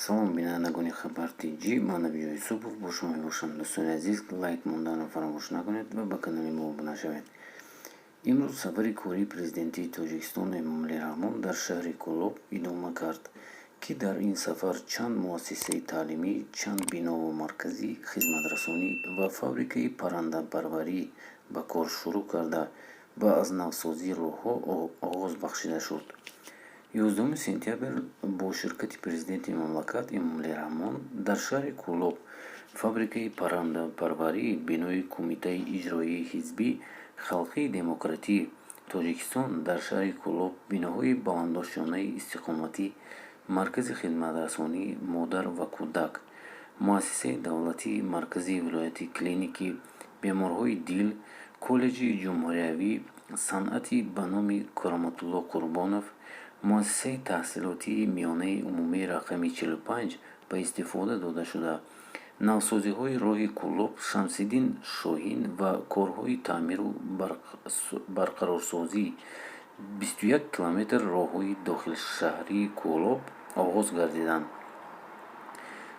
Салом, бинандагони Хабар Тҷӣ. Ман Набиҷон Юсупов бо шумо мебошам. Дӯстони азиз, лайк монданро фаромӯш накунед ва ба канали мо обуна шавед. Имрӯз сафари кории Президенти Тоҷикистон Эмомалӣ Раҳмон дар шаҳри Кӯлоб идома кард, ки дар ин сафар чанд муассисаи таълимӣ, чанд бинову маркази хизматрасонӣ ва фабрикаи паррандапарварӣ ба кор шурӯъ карда ва аз навсозии роҳҳо оғоз бахшида шуд. 11 сентябр бо ширкати Президенти мамлакат Эмомалӣ Раҳмон дар шаҳри Кӯлоб фабрикаи паррандапарварӣ, бинои Кумитаи иҷроияи Ҳизби халқии демократии Тоҷикистон дар шаҳри Кӯлоб, биноҳои баландошёнаи истиқоматӣ, маркази хизматрасонии модар ва кӯдак, муассисаи давлатии марказии вилоятии клиникии беморҳои дил, коллеҷи ҷумҳуриявии санъатӣ ба номи Кароматулло Қурбонов, муассисаи таҳсилотии миёнаи умумии рақами 45 ба истифода дода шуда, навсозиҳои роҳи Кӯлоб Шамсиддин Шоҳин ва корҳои таъмиру барқарорсозии 21 километр роҳҳои дохилшаҳрии Кӯлоб оғоз гардиданд.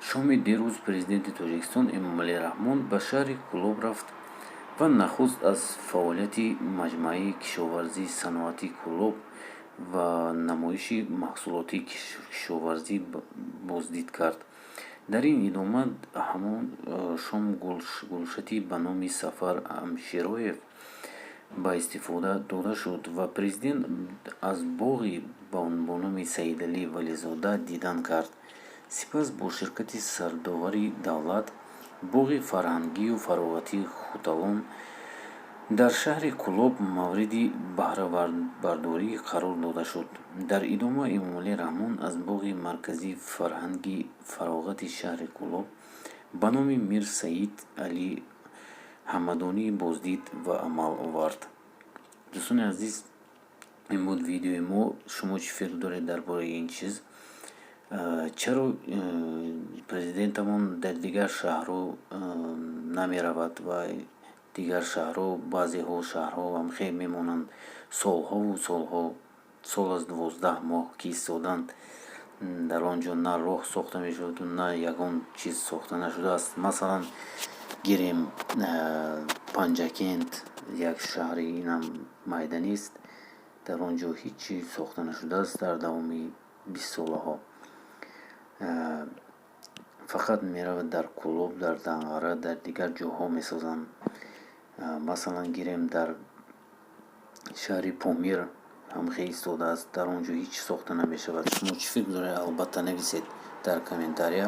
Шоми дирӯз Президенти Тоҷикистон Эмомалӣ Раҳмон ба шаҳри Кӯлоб рафт ва нахуст аз фаъолияти маҷмааи кишоварзии саноатии Кӯлоб ва намоиши маҳсулоти кишоварзӣ боздид кард. Дар ин идома ҳамон шом гулшати ба номи Сафар Амшироев ба истифода дода шуд ва президент аз боғи бо номи Саидалӣ Вализода дидан кард. Сипас бо ширкати сардовари давлат боғи фарҳангию фароғатии Хуталон дар шаҳри Кӯлоб мавриди баҳрабардорӣ қарор дода шуд. Дар идома Эмомалӣ Раҳмон аз боғи марказии фарҳанги фароғати шаҳри Кӯлоб ба номи Мир Саид Алӣ Ҳамадонӣ боздид ба амал овард. Дӯстони азиз, ин буд видеои мо. Шумо чӣ фикр доред дар бораи ин чиз? Чаро президентамон дар дигар шаҳрҳо намеравад ва дигар шаҳрҳо, баъзеҳо шаҳрҳо ҳам мемонанд солҳову солҳо, сол аз 12 моҳ, ки истоданд, дар он ҷо на роҳ сохта мешаваду на ягон чиз сохта нашудааст? Масалан, гирем Панҷакент, як шаҳри инам майда нест, дар он ҷо ҳеҷ чиз сохта нашудааст дар давоми 20 солаҳо. Фақат меравад дар Кӯлоб, дар Данғара, дар дигар ҷоҳо месозанд. Масалан, гирем, дар шаҳри Помир ҳам хел истодааст, дар он ҷо ҳеҷ чиз сохта намешавад. Шумо чӣ фикр доред, албатта нависед дар комментария.